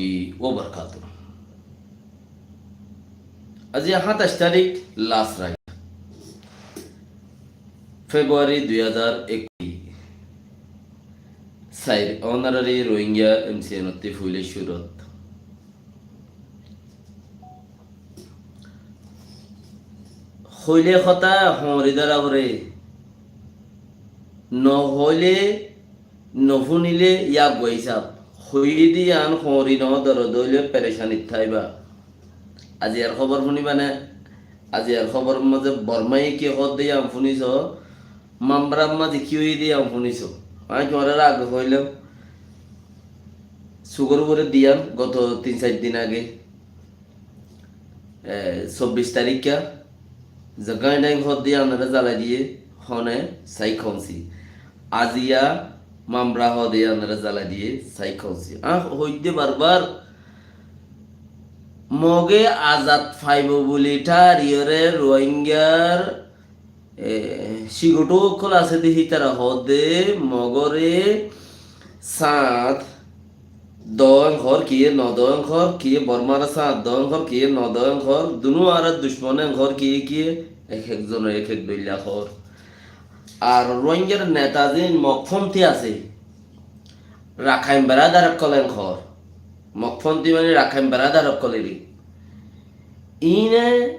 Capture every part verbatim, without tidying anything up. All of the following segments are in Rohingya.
warahmatullahi wabarakatuh. Aijja háñtaic tarík, last night, February dui házar ekuic. Sair, ónorari Rohingya M C N ottú foila cúrut. Hoile hotá hoñri dóra foré. No hoile, no fúnile yá eggúa hísab. Hoiyé de yián hoñri no dóro de óile perecanit táiba. Aijjar hóbor fúniba né? Aijjar hóbor mazé Bormaye ki hoó de yián fúniso, Mambrar mazé ki óiye de yián fúniso. Añí tuáñrare age hoilam, sugor uore de yián goto tin sair din age, e, sobbic taríkka, ze Gaidang hoó de yiánore zalai diye, hone sai hoónsi. Aijja Mambra hoó de yiánore zalai diye, sai hoónsi. Añí hoidde barbar, Moge azad faibo buli tháriyoré Rohingyar, e, cigotó ókkol asé de hítara hoó de Mogoré sáñt doó en hoór, kiyé no doó en hoór, kiyé Bormare sáñt doó en hoór, kiyé no doó en hoór, dunú añárar ducmon en hoór, kiyé kiyé ek ek zone ek ek dóilla hoór. Ar Rohingyar neta ziín Mokfonti asé, Rakhain beradar ókkol en hoór. Mokfonti mani Rakhain beradar ókkolore. Iíne,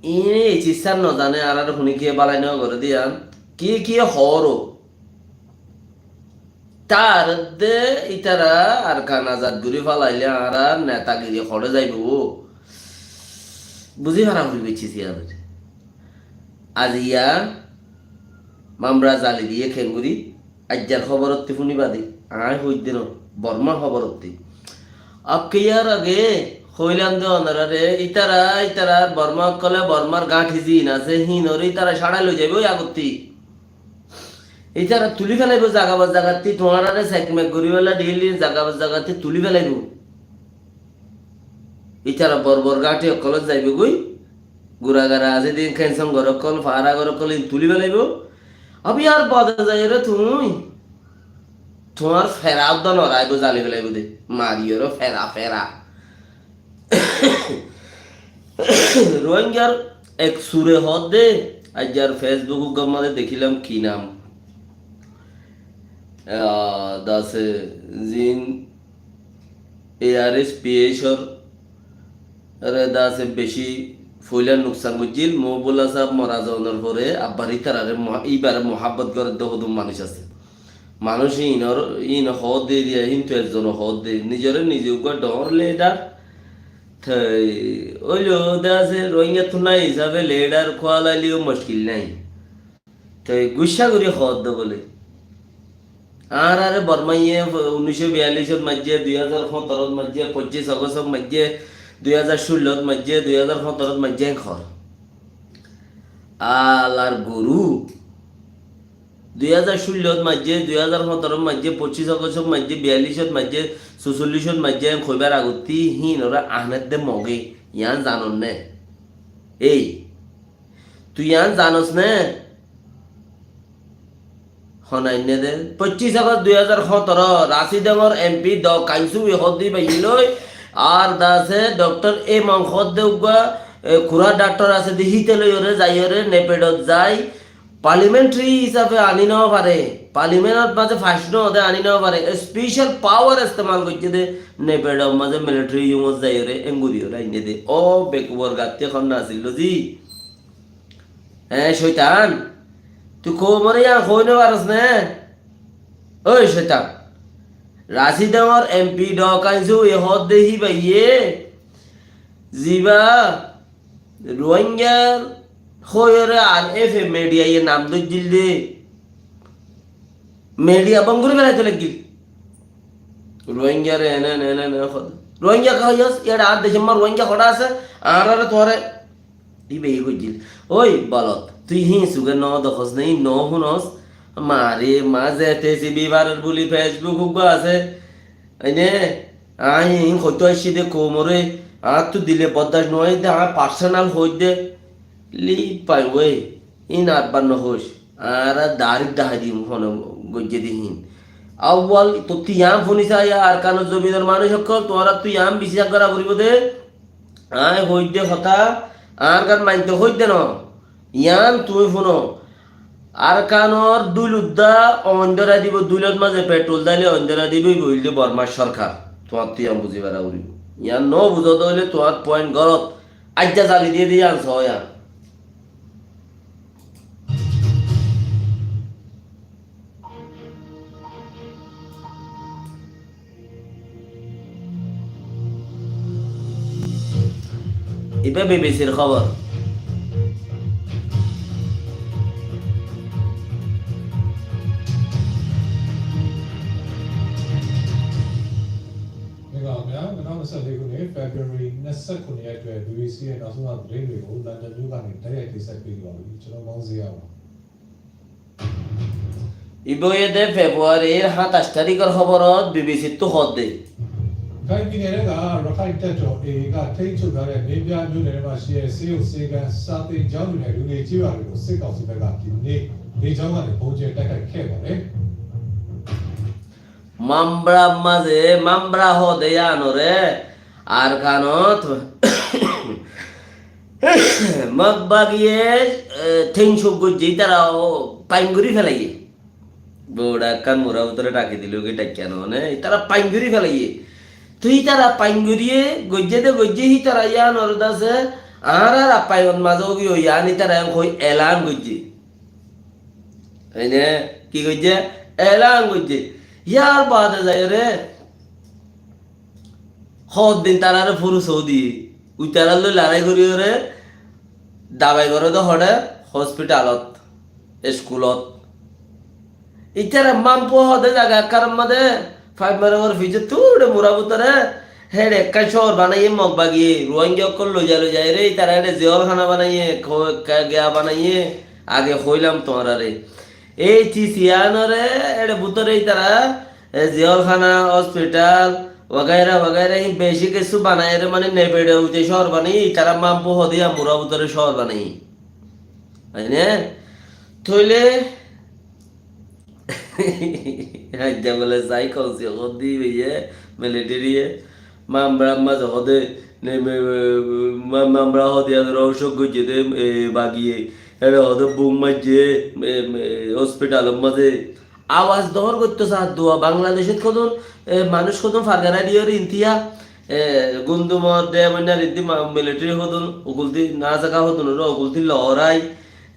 iíne e ciz sán no zane, añárar fúni kiyé bálai no goré de yián, kiyé kiyé hoór ó. Tar de ítara Arkan azad gorí felaile añárar netagiri hoçé zaibo? Buzí fara foribó e ciz yián. Aijja Mambra zali diye kengori, aijjar hóborottí fúniba de, añí hoidde no, Bormar hóborottí. Abke yar age hoilam de ónorare, ítara, ítara Borma ókkole, Bormar gáñthi ziín asé, híinoré ítara cárai loi zaibói agottí. Ítara tulí felaibó zaga ba zagattí, tuáñrare sekmek gorí fela diíli zaga ba zagattí tulí felaibó. Ítara bor bor gáñthi ókkolot zaibói, gura gara asé de kensong gór ókkol, fara gór ókkol, iín tulí felaibó. Abi ar bade zaiyóre tuñí, tuáñr fera uddá no raibó, zali felaibó de, mariyóre fera, fera. Rohingyar ek sure hoó de, aijjar Facebook uggwar mazé dekílam ki nam, ah, dase zin A R S P H or re dase beci foila nuksan goijjíl, Mohibullah sáb mora zonor fore abbar ítarare mo-, íbare muhabbot gorer de hodún manúic asé. Manúic inor, in hoódde eriya, hintu ezzone hoódde, nizore nize uggwá dhoóñr lidar. Toi óilo de asé, Rohingyattú nái hísabe lidar kuwalaileyó muckil nái. Toi guccá gorí hoódde bóle. Añáráre Bormaye unicó biyallicót maijjé, dui házar hóñtorot maijjé, foccíc Ogostot maijjé, dui házar cúllot maijjé, dui házar hóñtorot maijjé, en hoór. Alar goru. Dui házar cúllot maijjé, dui házar hóñtorot maijjé, foccíc Ogostot maijjé, biyallicót maijjé, sucullícot maijjé, en hoibar agottí híinoré anédde Moge, yián zanos né? Ei, tui yián zanos né? Honainné de. Foccíc Ogost dui házar hóñtorot, Rasidongor M P Do Kainsu hoódde íbayé loi, ar dase Doctor Emong hoódde uggwá, e, kura dhaktor asé de híte loiyóre zaiyóre, Nepedot zai, Parliamentary hísafe aní no fare, Parliamentot mazé fac no de aní no fare, special power estemal goijjé de Nepedot mazé military wingot zaiyóre enguriyóre ainné de. Ó bekubor gattí hon nasil lozi. Eé coitan, tui koumore yián hoi no faros né? Ói coitan, Rasidongor M P Do Kainsu hoódde híbayé, ziba Rohingyar hoiyóre R F A mediaye nam dóijjil de. Media bon gorí felaito laiggíl. Rohingyare ene, ene, ene, ene hoó de. Rohingya hoiyós, iyáre añár decór mazé Rohingya hoçé asé, añáráre tuáñre íbayé goijjíl. Ói bolot, tui híin suge no dekós né, no fúnos, mare, ma zete sibi barer buli Facebook uggwá asé. Aine, añí iín hoitó aiccí de koumoré, añáttu dile boddac no óiye de, añí personal hoóidde, li pai wé, iín ar bar no hoóis, añára darik dahái dim hone goijjé de híin. Awwal, tuñí yián fúni saiya, Arkanor zobinor manúic ókkol, tuáñrattú yián biccác gora foribó de. Aññí hoóidde hotá, añár gán maintó hoóidde no. Yián tuñí fúno. Arkanor dúil uddá oin dórai dibó, dúilot mazé petrol dáile oin dórai dibó, ibá óilde Bormar sorkar. Tuáñttú yián buzí fara foribó. Yián no buzó de óile tuáñr point golot. Aijja zali diyé de yián soó yián. Ibá B B C r hóbor. Migwal miyá, migwal miyá, February nasa kuniya tué B B C e nasu na dre le o London yu kani taya ti sa pi lo. Chalo mong ziya. Ibá óiye de February r háñtaic tarikor hóborot B B C ttú hoódde. ရခိုင်ပြည်နယ်ထဲက ရခိုင်တပ်တော် A A က ထိန်းချုပ်ထားတဲ့ မင်းပြားမြို့နယ်ထဲမှာရှိတဲ့ ဆေးရုံဆေးခန်း စာသင်ကျောင်းတွေနဲ့ လူနေကျေးရွာတွေကို စစ်ကောင်စီဘက်က ဒီကနေ့ လေကြောင်းကနေ ဗုံးကြဲတိုက်ခိုက်ခဲ့ပါတယ်။ Mambra mazé, Mambra hoóde yíanoré, Arkanot Mog bagiye, e, théng cuk goijjé, ítara, o, pain gorí felaiyé. Bóra ekkán mura bútore dhaki dilo ki dhakkiya no né, ítara pain gorí felaiyé. Toi ítara pain goríye goijjé de goijjé, ítara yíanor dase añárar appayon mazé ógi ói yián ítara yián hoi elan goijjé. Ene ki goijjé? Elan goijjé. Yar baade zaiyóre hoddin tarare furus ódi, ítara loi lorai goríyore dabai goré de hoçé, hospitalot, eskulot. Ítara mampu hoóde zaga ekkán mazé, faib maror fice tude mura bútore, héçe ekkán cóor banaiyé Mog bagiye, Ruáingga ókkol loizai loizaire, ítara héçe ziyólhana banaiyé, ko-, ka-, giya banaiyé, age hoilam tuáñrare. Ei cis yiánore, héçe bútore ítara, e, ziyólhana, hospital, wagaira wagaira, hín beci kessú banaiyóre, mane, nebeçe uite cóor banaiyé, ítara mampu hoóde yían mura bútore cóor banaiyé. Aine? Tóile, aijja bóle sai kousi hoódde baiye, militariye, Mambra mazé hoóde, ne, me, me, ma-, Mambra hoóde yían rou cók goijjé de, e, bagiye, héçe hoóde bum maijjé, e, e, hospitalor mazé. Awaz dóñr goittó saá dua, Bangladecót hodún, e, manúic hodún fargarai diyóre intiya, e, gundumor de mainnar indi ma-, militari hodún, ukulti nasaka hodún ore ukulti lorai,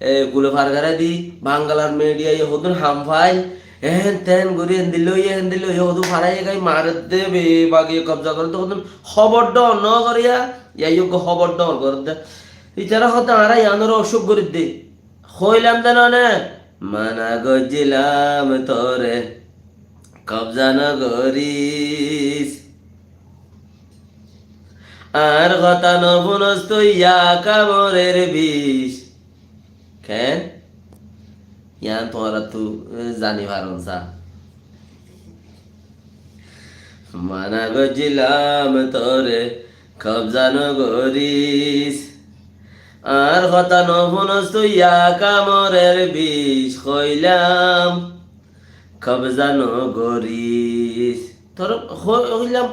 e, gule fargarai di, Banglar midiyaye hodún ham fai, en ten gorí endilla óiye, endilla óiye, hodún farai gai maredde, be-, bagi kobza goredde hodún hóbor dóñr no goríya, yai yó hóbor dóñr goredde. Ítara hodún añára yíanore ocúk goridde. Hoilam de none, mana goijjilam tore, kobza no goris. Añár hotá no funos tui, ya kamorer bic. Ken? Yián tuáñrattú, e, zani faron sa. Mana goijjilam tore, kobza no goris. Añár hotá no funos tui, ya kamorer bic, hoilam, kobza no goris. Tore ho-, hoilam,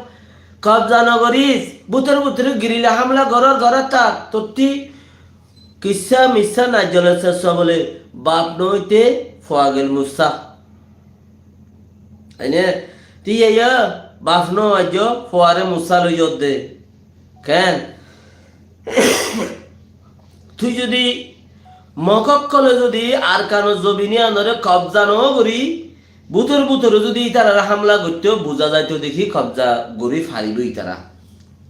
kobza no goris. Bútore bútore gerilla hamla goror goror ta, tottí kissá missá naijjolor sessá bóle, baf no óite fua gel mussá. Aine, tui yaiya baf no aijjo, fuare mussá loi yodde. Ken? Tui zodi Mog ókkole zodi Arkanor zobin yíanore kobza no gorí, bútore bútore zodi ítarare hamla goittó, buza zaito de ki kobza gorí faribó ítara.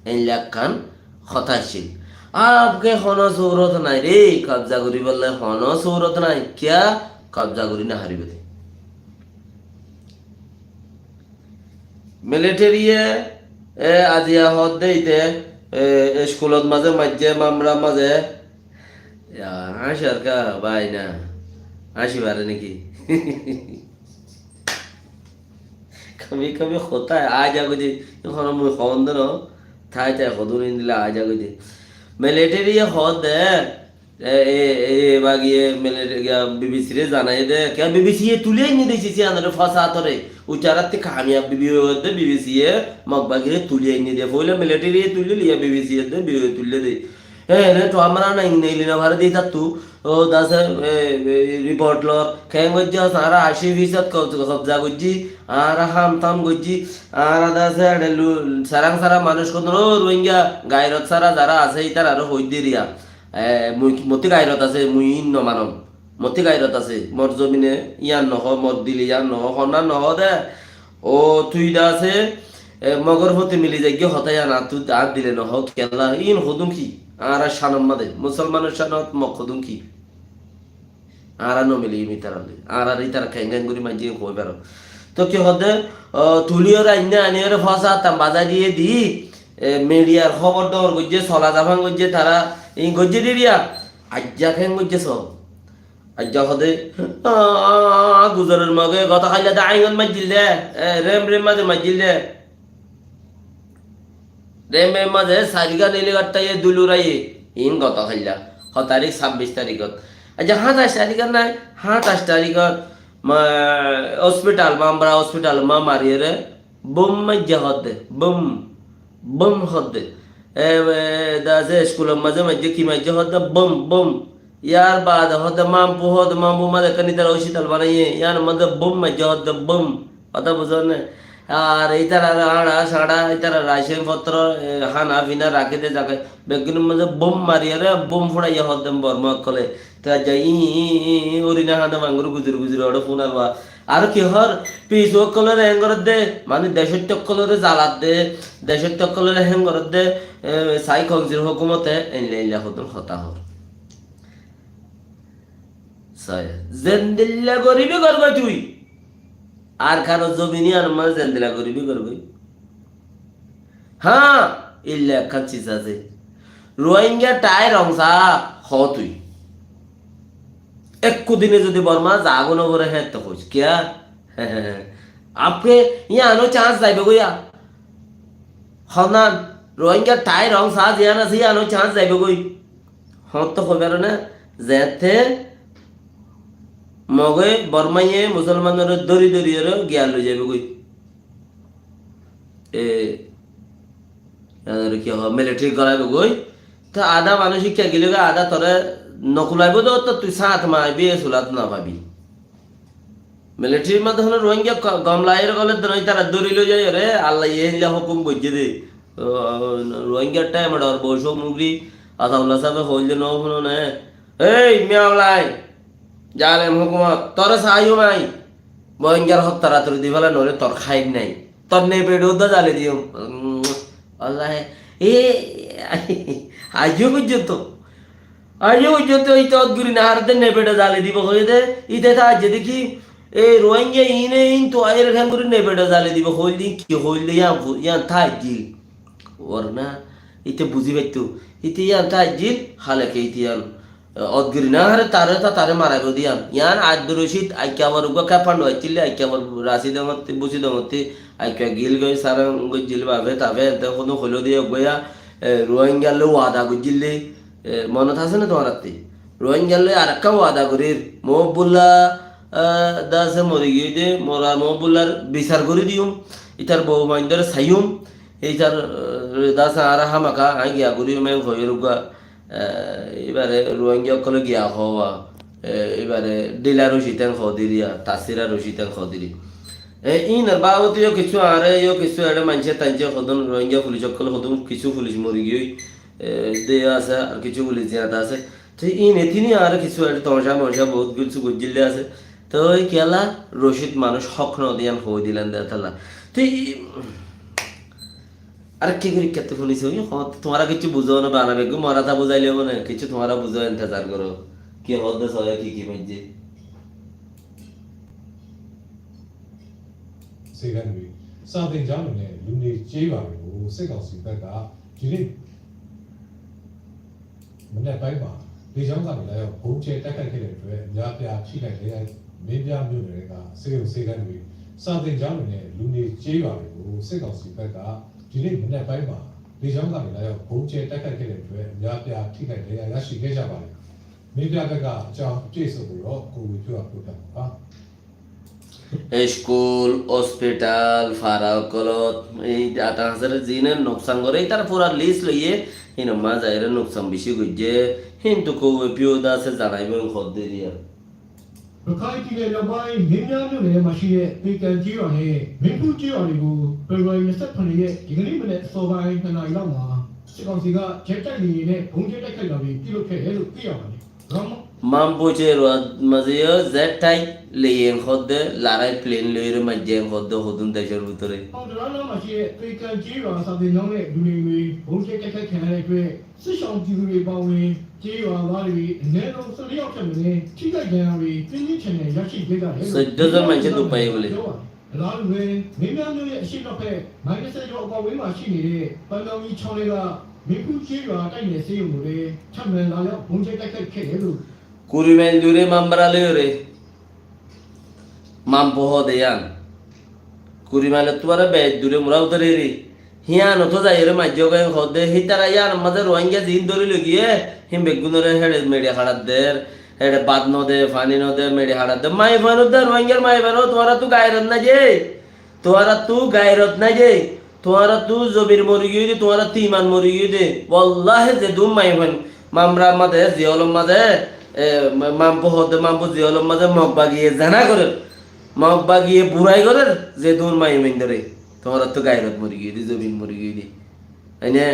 Éilla ekkán hotá accíl. Abge hono surot nai re, kobza goríbolla hono surot nai. Kiyá? Kobza gorí no faribó de. Militariye, e, aziya hoódde ite, e, eskulot mazé maijjé, Mambra mazé. Ya, añcár ka bái na. Añcí fare niki? Kami kami hotá aja goijje, hono mui hoón de no, tai tai hodún indilla aja goijje. Militariye hoódde, e, e, e, bagiye mele, ya, B B C re zanaiye de, ke B B C ye tuli ainne de sisi anore fosatore. Ucharatti kamiyab B B C ye, B B C ye Mog bagire tuli ainne de. Foila military ye tuli liya, B B C ye de, B B C ye tuli de. E, ne to amra na inne ili na bhare de tattu. O dase, e, e, report lor. Keng gojje sara ashi fisod ko-, kobza gojji. Ara ham tam gojji. Ara dase ade lu-, sarang sara manush kodon o Rohingya gairot sara zara ase itar aro hoi de riya. E, mui, moti gairot ase, mui in no manom. Moti gairot ase, mor zomine iyan no ho, mor dile iyan no ho, honna no ho de. O tui de ase, e, Mogor foti mili zaigge hota iyan ar tu, ar dile no ho, kella, in hodun ki? Añára shanor maze, Musolmanor shanot Mog hodun ki? Añára no mili imi tarale. Añára itara keng keng guri maijje hoi faro. To ki hode, o, tuli ore ainne ani ore fosa tam bazai diye di, e, mediar hobor dor gojje, sola zaban gojje, tara in gojje di riya. Ajja keng gojje so. Ajja hode, a, a, a, Guzoror Moge goto hailla de aingot majjil de, e, rem rem maze majjil de. Rem rem maze sariga nili gatta ye duluraye, in goto hailla. Ho tarik, sabbic tarikot. Ajja, hatas tarikot nai, hatas tarikot, ma, hospital, Mamra hospital ma mariyere, bom maijje hodde, bom, bom hodde. E, e, da ze iskulor maze maijje, ki maijje hodde, bom, bom. Yar baade hodde mampu, hodde mampu maze ekkán itara hospital banaiye, yar maze bom maijje hodde, bom. Hotá buzón ne? Ar itarar añçá, sañçá, itarar racon fotro, e, hána fina rakí de zage, beggúnor maze bom mariyore, bom furaiye hodde Borma ókkole. Te ajja i, i, i, i, uri na hande mangur guzur guzur ore fúnar ba. Ar ki hor, pis ókkolore heng goredde, mani decót ókkolore zaladde, decót ókkolore heng goredde, e, sai konzir hókumote, einla einla hodún hotá hor. Sai, zendilla goribi gorgoi tui. Ar karo zobin iyan maze zendilla goribi gorgoi. Há, illa ekkán ciz asé. Rohingya thai rong sa, ho tui. Ekku dine zodi Borma zago no fore, hétte hois. Kiya? Apke yíano chance zaibe goi ya. Honan, Rohingya thai rong sa ziyan asé, yíano chance zaibe goi. Hoto hoi faro na, zete Moge Bormaye Musolmanore dóri dóri ore giyan loi zaibe goi. E, e, ki ho, military goraibo goi. To ada manúic ikka gile goi, ada tore no kulaibo de, to tui sát maibi, e sulat no faibi. Military maze hono Rohingya ko-, gom lager gole de no, itara dóri loi zai re, Allah ye hilla hukum boijje de. O, o, Rohingya time or bosho mugri, Ataullah sabe hoil de no huno ne. Ei, Miyaulai, zalem hukumot, tore saiyum ai. Rohingyar hottara tore di fela, noile tor khair nai. Tor nepedo da zali diyum. Mm, Allah, e, aijjo foijjonto. Aijjo foijjonto ite ot guri na harde nepedo zali dibo hoiye de. Ite ta aijje deki, e, Rohingya ine in to ayer khen guri nepedo zali dibo hoil de, ki hoil de, yan fu-, yan ta aijje. Warna, ite buzi faitto. Ite yan ta aijje, halake ite yan. Ot giri na hare tare ta tare maraibo diyan. Yan Abdur Roshid, Aikkabar uggwa kepando aiccille, Aikkabar rasi dongotte, busi dongotte, Aikka gil goi sarang gojjil babe, tabe ente hono hoilo diye uggwa ya, e, Rohingya loi wada gojjille, e, monot ase ne tomar atte? Rohingya loi arekka wada gorir, Mohibullah, e, da ase mori giyoi de, mora Mohibullar bisar gori diyum, itar bou maindore saiyum, itar, e, da ase ara hamaka, añí giya gori men hoyer uggwa, Eh, ibare Rohingya ókkole giya howa, eh, ibare Dila Roshid en hodiriya, Tasira Roshid en hodiri. Eh, inor babote yo kissú are, yo kissú ere maince taince hodun Rohingya pulis ókkol hodun kissú pulis mori giyoi, eh, de ase, ar kissú pulis ziyada ase. Te ine tini are kissú ere tomsha monsha bout kissú gojjille ase. Te oi kiyala Roshid manush hok no diyan hoi dilan de tala. Te i-, Are ki gori kette funiso, oi, ho, tumara kiccu buzo na, bana beggu mora ta buzai lebo na, kiccu tumara buzo, intezar goro. Ki hodde soya, ki ki maijje. စေခန်းတွေ၊ စာသင်ကျောင်းတွေနဲ့ လူနေကျေးရွာတွေကို စစ်ကောင်စီဘက်က ဒီနေ့ မနက်ပိုင်းမှာ လေကြောင်းကနေ လာရောက် ဗုံးကြဲတိုက်ခိုက်ခဲ့တဲ့အတွက် အများအပြား ထိခိုက်ဒဏ်ရာ၊ မင်းပြားမြို့နယ်ထဲက ဆေးရုံဆေးခန်းတွေ၊ စာသင်ကျောင်းတွေနဲ့ လူနေကျေးရွာတွေကို စစ်ကောင်စီဘက်က ဒီနေ့မနက်ပိုင်းမှာ လေကြောင်းကနေ လာရောက် ဗုံးကြဲတိုက်ခိုက်ခဲ့တဲ့အတွက် အများအပြား ထိခိုက်ဒဏ်ရာ ရရှိခဲ့ကြပါတယ်။ မင်းပြတက်က အကြောင်းအပြည့်အစုံကိုတော့ ကိုဝေဖြိုးက ပြောပြမှာပါ။ School, hospital, fara ókkolot, ei Ata Hañsaror zine nuksan gore, ítarar fura list loiye, hín or maze zaiyóre nuksan beci goijje, hintu Kowe Piyodase zanaibo hoódde diya. ရခိုင်ပြည်နယ်မြောက်ပိုင်း မင်းပြားမြို့နယ်ထဲမှာရှိတဲ့ ပေကံကျေးရွာနဲ့ မင်းဖူးကျေးရွာတွေကို ဖေဖော်ဝါရီ နှစ်ဆယ့်ခုနစ်ရက် ဒီကနေ့မနက်အစောပိုင်း နှစ်နာရီလောက်မှာ စစ်ကောင်စီက ဂျက်တိုက်လေယာဉ်နဲ့ ဗုံးကြဲတိုက်ခိုက်တာတွေ ပြုလုပ်ခဲ့တယ်လို့ သိရပါတယ်။ Raman Manpur cé ruat mazé yó jet táit leiyé hoódde, larai plane loiyóre maijjé hoódde, hodún decór bútore. တောင်တရလမ်းမှာရှိတဲ့ ပေကံကျေးရွာ စာသင်ကျောင်းနဲ့ လူနေအိမ်တွေ ဗုံးကြဲတိုက်ခိုက်ခံရတဲ့အတွက် စစ်ရှောင်ပြည်သူတွေအပါအဝင် ကျေးရွာသားတွေ အနည်းဆုံး ဆယ့်လေးယောက်ထက်မနည်း ထိခိုက်ဒဏ်ရာတွေ ပြင်းပြင်းထန်ထန် ရရှိခဲ့ကြတယ်လို့ Sóiddo zon maincé duk faiye bóle. ပြောပါတယ်။ အလားတူပဲ မင်းပြားမြို့ရဲ့ အရှေ့မြောက်ဘက် မိုင် နှစ်ဆယ်ကျော် အကွာအဝေးမှာ ရှိနေတဲ့ ပန်နောင်ကြီးချောင်းထဲက မင်းဖူးကျေးရွာ တိုက်နယ်ဆေးရုံကိုလည်း ထပ်မံလာရောက် ဗုံးကြဲတိုက်ခိုက်ခဲ့တယ်လို့ Kuri mail dure Mamra loiyóre. Manpur hoóde yían. Kuri mailottú aró beci dure mura utoreri. Híyan otó zaiyóre maijjé goi hoódde, hítara yían mazé Ruáingga ziín dóri loigiyé, hín beggúnore héçe meçi haçat der, héçe bát no de, faní no de, meçi haçat der. Maiyafuain uddá Ruáinggar maiyafuain, tuáñrattú gairot nái de. Tuáñrattú gairot nái de. Tuáñrattú zobir mori giyói de, tuáñrattú iman mori giyói de. Wallahi zedún maiyafuain Mamra mazé, ziyólor mazé, e, ma-, Manpur hoódde, Manpur ziyólor mazé Mog bagiye zena gorér. Mog bagiye burai gorér, zedún maiyafuain dóre. Tuáñrattú gairot mori giyói de, zobin mori giyói de. Aine,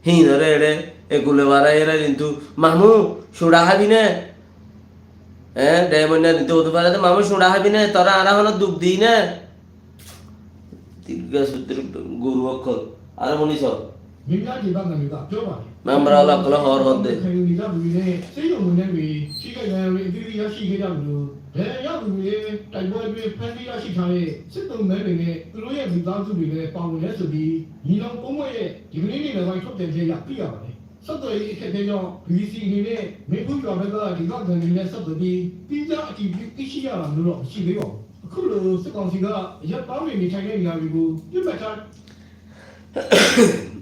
híinore eçe, e gule barai ere kintu, mamu, cuñça hábi né? E, de boinna kintu hoóde fare de, mamu, cuñça hábi né? Toré añára hono duk di né? Tirga sutri guru ókkol. Aró fúni so. မင်းပြားဒေသခံတွေက ပြောပါတယ်။ Mamra ókkole hoór hoódde. ခံယူနေကြသူတွေနဲ့ ဆေးရုံဝန်ထမ်းတွေ ထိခိုက်ဒဏ်ရာတွေ အသီးသီး ရရှိခဲ့ကြသလို ဒဏ်ရာရသူတွေထဲ တိုက်ပွဲအတွင်း ဖမ်းဆီးရရှိထားတဲ့ စစ်သုံ့ပန်းတွေနဲ့ သူတို့ရဲ့မိသားစုတွေလည်း ပါဝင်တယ်ဆိုပြီး ညီနောင်သုံးဖွဲ့ရဲ့ ဒီကနေ့ နေ့လယ်ပိုင်း ထုတ်ပြန်ချက်အရ သိရပါတယ်။ ဆက်သွယ်ရေး အခက်အခဲကြောင့် ဘီဘီစီ အနေနဲ့ မင်းဖူးရွာဘက်က ဒေသခံတွေနဲ့ ဆက်သွယ်ပြီး သီးခြား အတည်ပြု သိရှိရတာမျိုးတော့ မရှိသေးပါဘူး။ အခုလို စစ်ကောင်စီက အရပ်သားတွေ နေထိုင်တဲ့နေရာတွေကို ပစ်မှတ်ထား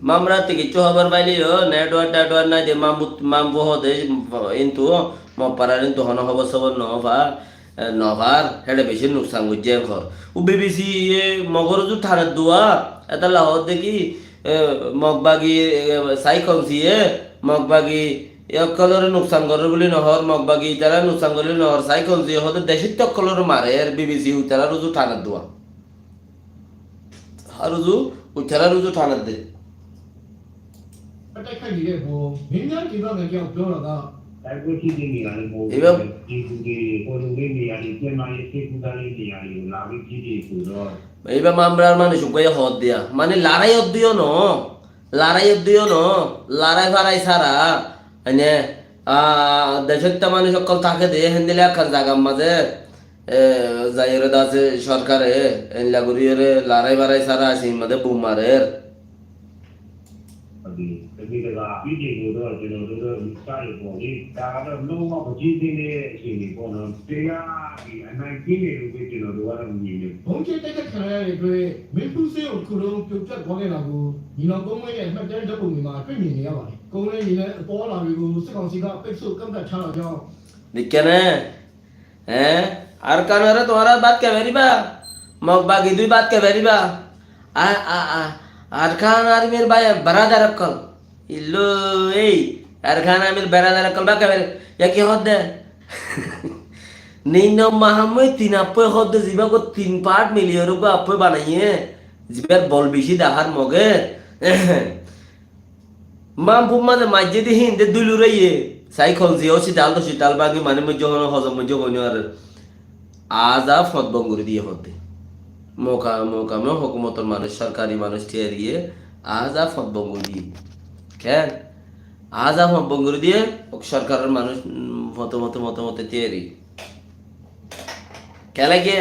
Mamra ttú kessú hóbor faile yó, network tetwork nái de, Manpur, Manpur hoóde, kintu Mog farar kintu hono hóbor sóbor no fa, e, no far, héçe beci nuksan goijjé hoór. Ó bibisi ye Mogor uzu thanar dua, etolla hoódde ki, e, Mog bagi, e, Sai Khonsi ye, Mog bagi, e ókkolore nuksan gorer buli no hoór, Mog bagi itarare nuksan gorer buli no hoór, Sai Khonsi ye hoódde decótti ókkolore marer, bibisi itarar uzu thanar dua. Har uzu, uitarar uzu thanar de. တိုက်ခိုက်နေတဲ့အပေါ် မင်းပြားဒေသခံတစ်ယောက် ပြောတာက တိုက်ပွဲဖြစ်တဲ့နေရာလည်း မဟုတ်ဘူး။ Iba- ပြည်သူတွေ ခိုလှုံတဲ့နေရာတွေ ကျန်းမာရေး ဆေးကုသရေးနေရာတွေကို လာပြီး ပစ်တယ်ဆိုတော့ Iba Mamrar manuc uggúa ye hoódde yá. Mane larai ódde yó no. Larai ódde yó no. Larai farai sára. Aine, a, decótta manuc ókkol táke de, héndilla ekkán zagar mazé, e, zaiyóre de asé sorkare, eilla goríyore larai farai sára asé, made bum marer. ဟုတ်တယ်။ တမင်တကာ ပစ်တယ်လို့တော့ ကျွန်တော်တို့တော့ ယူဆတယ်ပေါ့လေ။ ဒါကတော့ လုံးဝ မဖြစ်သင့်တဲ့ အခြေအနေပေါ့နော်။ တရားသည် အနိုင်ကျင့်တယ်လို့ပဲ ကျွန်တော်တို့ကတော့ မြင်တယ်။ ဗုံးကြဲတိုက်ခိုက်ခံရတဲ့အတွက် မင်းဖူးဆေးရုံတစ်ခုလုံး ပြိုပျက်သွားခဲ့တာကို ညီနောင်သုံးဖွဲ့ရဲ့ မှတ်တမ်းဓာတ်ပုံတွေမှာ တွေ့မြင်နေရပါတယ်။ ကုန်းလမ်းရေလမ်း အသွားအလာတွေကို စစ်ကောင်စီက ပိတ်ဆို့ကန့်သတ်ထားတာကြောင့် Deikkó né? Eé? Arkanore tuáñra bát hái fariba? Mog bagi dui bát hái fariba? A, a, a, Arkan Armir bái, brother ókkol. Illo, ei, Arkan Armir brother ókkol bát hái fariba? Yá ki hoódde? Nino Mahammud tin appoi hoódde, zibá ko tin part miliyóre uggúa appoi banaiyé, zibár bol beci dahár Moge. Manpur mazé maijjé de híin de dúli uráiye, Sai Khonsi ye hospital tospital báñgi, manúic moijjé hono, hozom moijjé hono ar. Aáza fot bon gorí diyé hoódde. Moka-, mokami hókumotor manúic, sorkari manúic tiyariye aáza fot bon gorí diyé. Keén? Aáza fot bon gorí diyé, sorkaror manúic, mm, fote, fote, fote, fote tiyari. Kiyólla ki?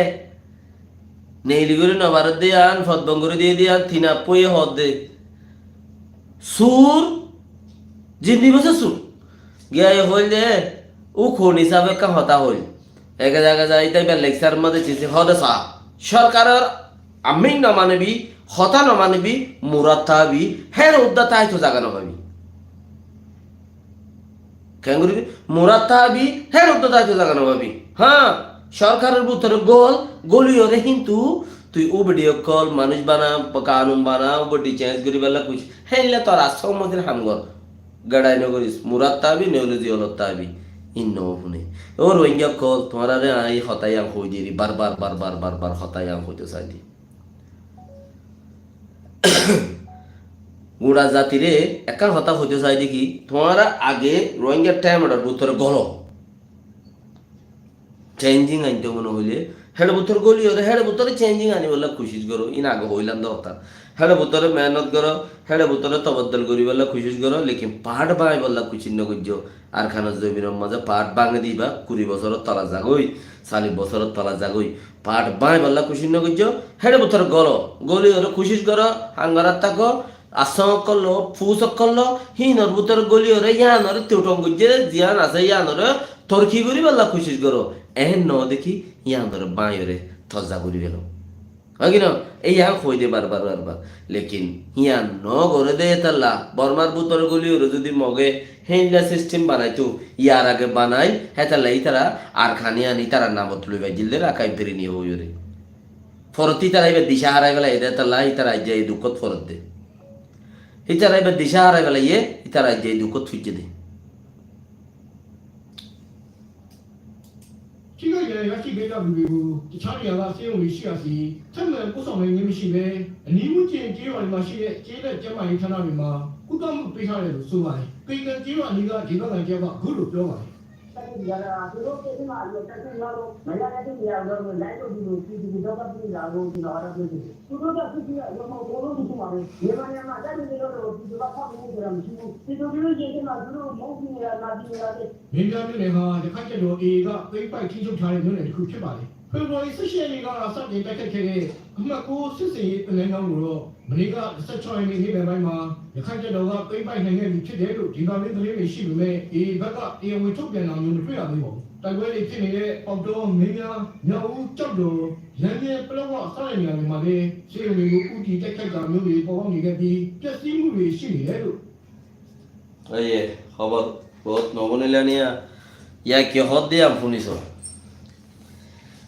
Neeli gorí no faredde yián, fot bon gorí diyé de yián, tin appoye hoódde. Sur, zindi bosé sur. Giyé hoóilde, ó kuní sáfe ekkán hotá hoóil. Ege zage zai, íta ibar lekcár mazé cisi hoóde sa. Sorkaror amír no manibi, hotá no manibi, murad tábi, hér uddá táito zaga no faibi. Keén goríbi? Murad tábi, héçe uddá táito zaga no faibi. Há, sorkaror bútore gol, goliyóre kintu tui ubedi okkol, manúic bana, kanun bana, ubedi cenj goríballa kucíc. Héilla tor asó mozir ham gor. Geçai no goris, murad tábi, neolojiyolot tábi. Ín no fúne. Ó Rohingya okkol, tuáñrare añí hotá yián hoói diri, bar bar, bar bar, bar bar hotá yián hoitó saidi. Gura zatire ekkán hotá hoitó saidi ki, tuáñra age Rohingya thaim or bútore golo. Changing ainto mone hoile, héçe bútore goliyóre, héçe bútore changing aniballa kucíc goro, ín age hoilam de hotá. Héçe bútore mehenot goro, héçe bútore toboddol goríballa kucíc goro, lekin fáth báñgiballa kucíc no goijjo. Arkanor zobinor mazé fáth báñgi diba, kuri bosóror tola zagói, callic bosóror tola zagói. Fáth báñgiballa kucíc no goijjo, héçe bútore golo, goliyóre kucíc goro, hangarat táko, assóng okkol lo, fus okkol lo, hínor bútore goliyóre yíanore tiuthong goijjé, ziyán asé yíanore torki goríballa kucíc goro. Ehén no dekí yíanore báñgiyóre tozza gorí felo. Ói ki no? Ei yían hoói de bar bar, bar bar. Lekin yían no goré de hétalla, Bormar bútore goliyóre zodi Moge héilla sistem banaitó, yar age banai, hétalla ítara Arkani ani ítarar namot loi faijjíl de Rakhine French hoiyóre. Forot ítara íba dica hárai felaiyé de, hétalla ítara aijja ei dukkót foredde. Ítara íba dica hárai felaiyé, ítara aijja ei dukkót foijjé de. Thík ase, yá ki beta bui bui bu, tacá ni yá la sé yó ni sí ase, tán ma kó sa ma yó ni sí be, ni mu cé cé wa ma sí de, cé de cé ma yó tán ma, kú tán bu pé sa le lu su ma, pé ka cé wa ni ka cé ka ka cé ba, kú lu cé wa. Myanmar မြို့နယ်ဟာ ရခိုင်တပ်တော် AA က သိမ်းပိုက်ထိန်းချုပ်ထားတဲ့ မြို့နယ်တစ်ခုဖြစ်ပါတယ်။ ဖေဖော်ဝါရီ ဆယ့်ရှစ် ရက်နေ့က စတင်တိုက်ခိုက်ခဲ့တဲ့ အမှတ် ကို စစ်ဆင်ရေးသင်တန်းကျောင်းကိုတော့ မနေ့က တစ်ဆယ့်ခြောက် ရက်နေ့ နေ့လယ်ပိုင်းမှာ ရခိုင်တပ်တော်က သိမ်းပိုက်နိုင်ခဲ့ပြီဖြစ်တယ်လို့ ဒေသတွင်းသတင်းတွေရှိပေမဲ့ AA ဘက်က တရားဝင်ထုတ်ပြန်တာမျိုး မတွေ့ရသေးပါဘူး။ တိုက်ပွဲတွေဖြစ်နေတဲ့ ပေါက်တော၊ မင်းပြား၊ မြောက်ဦး၊ ကျောက်တော်၊ ရမ်းဗြဲ၊ ပလက်ဝ စတဲ့နေရာတွေမှာလည်း ဆေးရုံတွေကို ဦးတည်တိုက်ခိုက်တာမျိုးတွေ ပေါ်ပေါက်နေခဲ့ပြီး ပျက်စီးမှုတွေရှိနေတယ်လို့ Óiye, hóbor bout no fúnile niya, yá ki hoódde yián fúniso.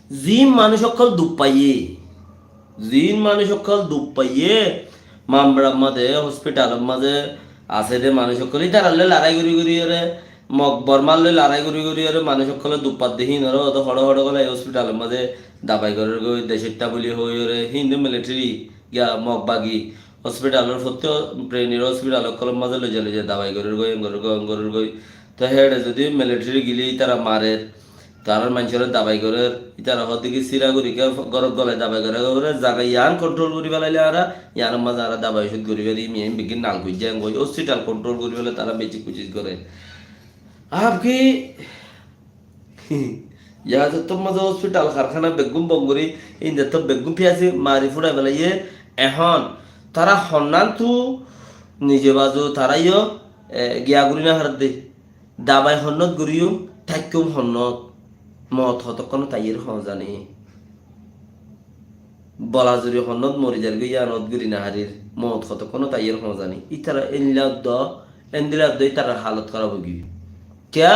Ziín manúic ókkol duk faiyé, ziín manúic ókkol duk faiyé, Mambarar mazé, hospitalor mazé asé de manúic ókkol, ítarar loi larái gorí gorí ore, Mog Bormar loi larái gorí gorí ore manúic ókkole duk fadde híinore hoóde hoçé hoçé gólai hospitalor mazé dabai gorér goi, decóitta buli hoói ore, híin de militeri giya Mog bagi, hospitalor fottí prenir hospital ókkolor mazé loizai loizai dabai gorér goi, en gorér goi, en gorér goi. Te héçe zodi militeri gile ítara marer, tarár maincóre dabai gorér, ítara hoódde ki sira gori ke górot golai dabai gorér, gorér, zaga yián kontrol gori felaile añára, yiánor mazé añára dabai ocút gori fari, miya beggín nal goijjé, en goi, hospital kontrol gori felaile tará beci kucíc gorér. Ab ki Yá, zettót mazé hospital, karhána beggún bon gorí, ín zettót beggún fiyasi mari fúrai felaiyé. Ehón tará honnántu nize bazu tará yó, e, giya gorí no faredde. Dabai honnót goríyum, táikkúm honnót, moot hotokkónot aiyér hoó zani. Bolazuri honnót mori zargói yíanot gorí no farir, moot hotokkónot aiyér hoó zani. Ítara endilla uddo, endilla uddo ítarar halot hóraf óigiyoi. Kiyá?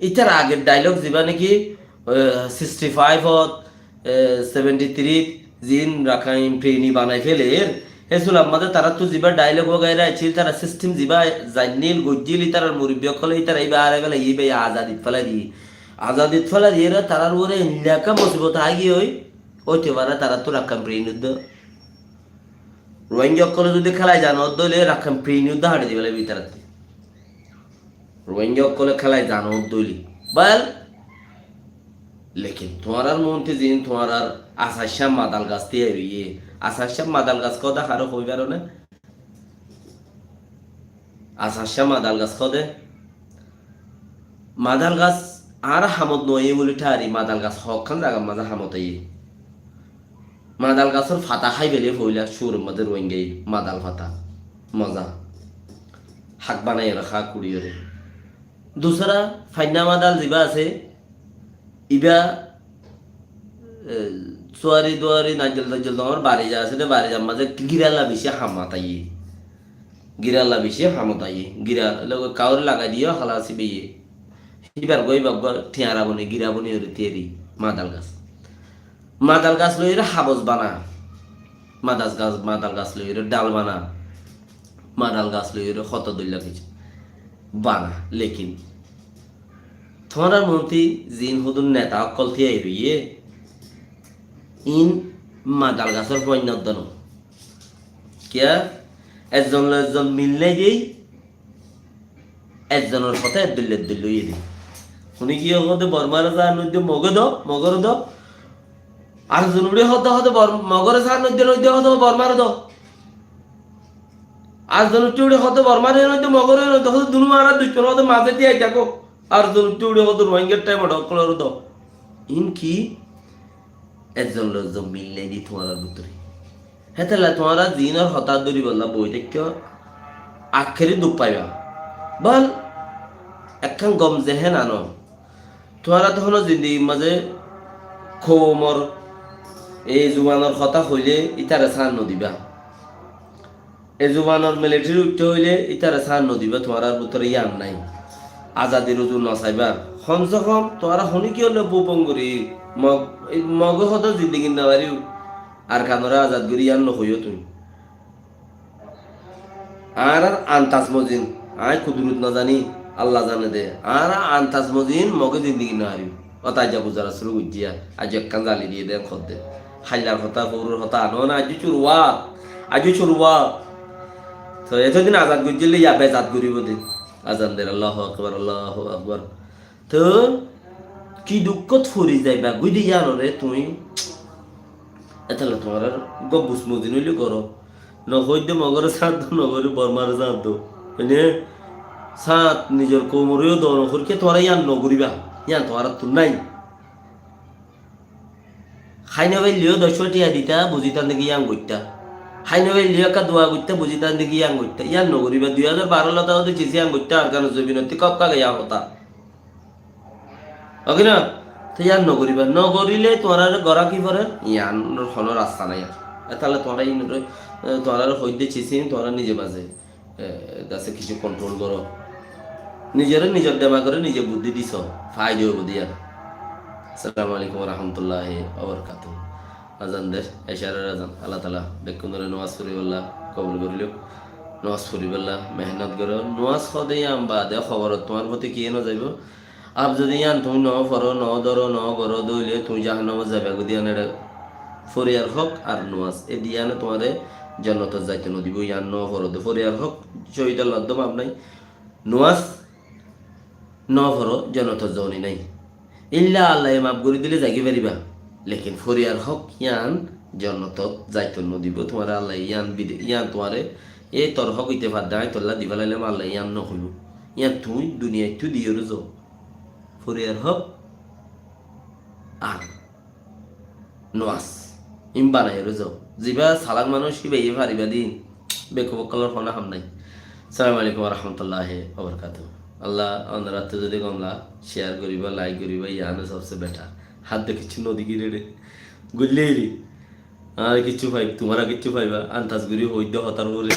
Ítar ager dailog zibá néki, e, sixty five ot, e, seventy three t ziín Rakhain French banai féler, hé sular mazé taráttu zibá dailog wagaira accíl, ítarar sistem zibá zainnil, goijjíl, ítarar murubbi ókkole ítara íba arai félai, íba azadit félai di. Azadit félai diyére tarár uore endilla ekká musibot aigiyói, óite fare taráttu Rakhain French uddá. Rohingya ókkole zodi kélai zano uddá óile Rakhain French uddá haçi di félaibo ítarattu. Rohingya ókkole kélai zano uddá óile. Bal, lekin tuáñrar monti ziín tuáñrar Asar Cah Madal gas tiyar óiye. Asar Cah Madal gas hoóde haré hoi faro né? Asar Cah Madal gas hoóde. Madal gas añára hamot no aiyé buli thári, madal gas hokkán zagar mazé hamot aiyé. Madal gasór fata hái fele foila cúror mazé Rohingyai madal fata. Moza. Hák banaiyóre há kuçiyóre. Dusra fainna madal zibá asé, ibá, e, suari duari naijjol taijjol dóñr bari za asé de, bari zar mazé giralla beci hamot aiyé. Giralla bicí hamot aiyé. Gira loge kaure lagai diyo, halas íbayé. Híbar goi baggua thiañra bone, gira bone ore tiyari madal gas. Madal gas loiyore habos bana. Madal gas, madal gas loiyore dal bana. Madal gas loiyore hoto doilla kicí bana. Lekin tuáñrar monti ziín hodún neta ókkol tiyai roiyé, iín madal gasór fuain noddono. Kiyá? Ezzon loi ezzon mil nái dei, ezzonor hotá eddoilla eddoilla óiye dei. Hone kiyé hoóde Bormare zan noidde Mogé do, Mogore do. Ar zon uçí hoóde hoóde Bor-, Mogore zan noidde noidde hoóde Bormare do. Ar zon uçí uçí hoóde Bormare noidde Mogore noidde hoóde dunu mara ducmon hoóde mazé tiyai táko. Ar zon uçí uçí hoóde Rohingyar thaim oda ókkolore do. Iín ki? Ezzon loi ezzon mil nái dei tuáñrar bútore. Hétolla tuáñra ziínor hotá dóribolla boi táikko, akkéri duk faiba. Bol, ekkán gom zehen ano. Tuáñra tohóno zindigir mazé koumor e zubanor hotá hoilé ítare san nodiba. E zubanor militeri uiththá hoilé ítare san nodiba, tuáñrar bútore yían nái. Azadir uzu nosaiba. Hom se hom tuáñra hone kiyólla bufon gorí Mog-, Mogé hoóde zindigir nofariyó, Arkanore azad gorí yían nohoiyó tuñí. Añárar antas mozin, aññí kudurut nozaní, Alla zane de. Añárar antas mozin Mogé zindigi nofariyó. Óta aijja buzara cúru goijjé, aijja ekkán zali diyé de hoódde. Haillar hotá, fouror hotá, no, no, aijjó cúruwat, aijjó cúruwat. Toi etodin azad goijjíle yá bezad goríbo de. Azan der, Allahu Akbar, Allahu Akbar. Toi ki dukkót fori zaiba goi de yíanore tuñí. Etolla tuáñrar gobus mozin óile goró. Nohoóidde Mogore sáñt do, nogorí Bormare sáñt do. Mane, sáñt nizor koumoreyó do nohoór, kiyá tuáñra yían nogoríba? Yían tuáñrattú nái. Hái nofailleyó doc fua thiañ dita, buzítán de ki yían goittá. Hái nofailleyó ekká dua goittá, buzítán de ki yían goittá. Yían nogoríba, dui házar baró lota óde cisi yían goittá, Arkanor zobinottú kop kage yían hotá. Óke na? Te yían nogoríba. Nogoríle tuáñrare gorá ki fore? Yíanor honó rasta nái ar. Etolla tuáñra inore, e, tuáñrare hoóidde cisi, tuáñra nize mazé, e, gase kissú kontrol goró. Nizore, nizor demagore nize buddí diso. Faida óibo de yían. Assalamu alaikum wa rahmatullahi wa barakatuhu. Azan der, ecarar azan. Allah taala bekkúnore nomaz foribálla kobul gorilók. Nomaz foribálla mehénnot goró. Nomaz hoóde yían baade hoborot tuáñr foti kiyé nozaibó? Ar zodi yían tuñí noforó, nodóro, nogoró de óile tuñí jahannamot zaiba goi de yían. Ere foriyar hók ar nomaz, e diyane tuáñre jonnotot zaito nodibó, yían noforó de. Foriyar hók cóhidor laddó maf nái, nomaz noforó jonnotot zoni nái. Illa Allaye maf gorí dile zai goi faribá, lekin foriyar hók yían jonnotot zaito nodibó tuáñre. Allaye yían bide-, yían tuáñre, e tor hók ite fadde, aññí tolla di félailam, Allaye yían nohoibó. Yían tuñí duniyaittú diyóre zo. Foriyar hók ar nomaz. Iín banaiyóre zo. Zibá salak manúic híbaye faribá din. Bekuf ókkolor honó ham nái. Assalamu alaikum wa rahmatullahi wa barakatuhu. Allah, onorattú zodi gom lage, share goríba, like goríba, yían sobse better. Hádde kissú nodekíre re. Goillé re. Añára kissú fai, tuáñra kissú faiba, antas gorí hoóidde hotár uore.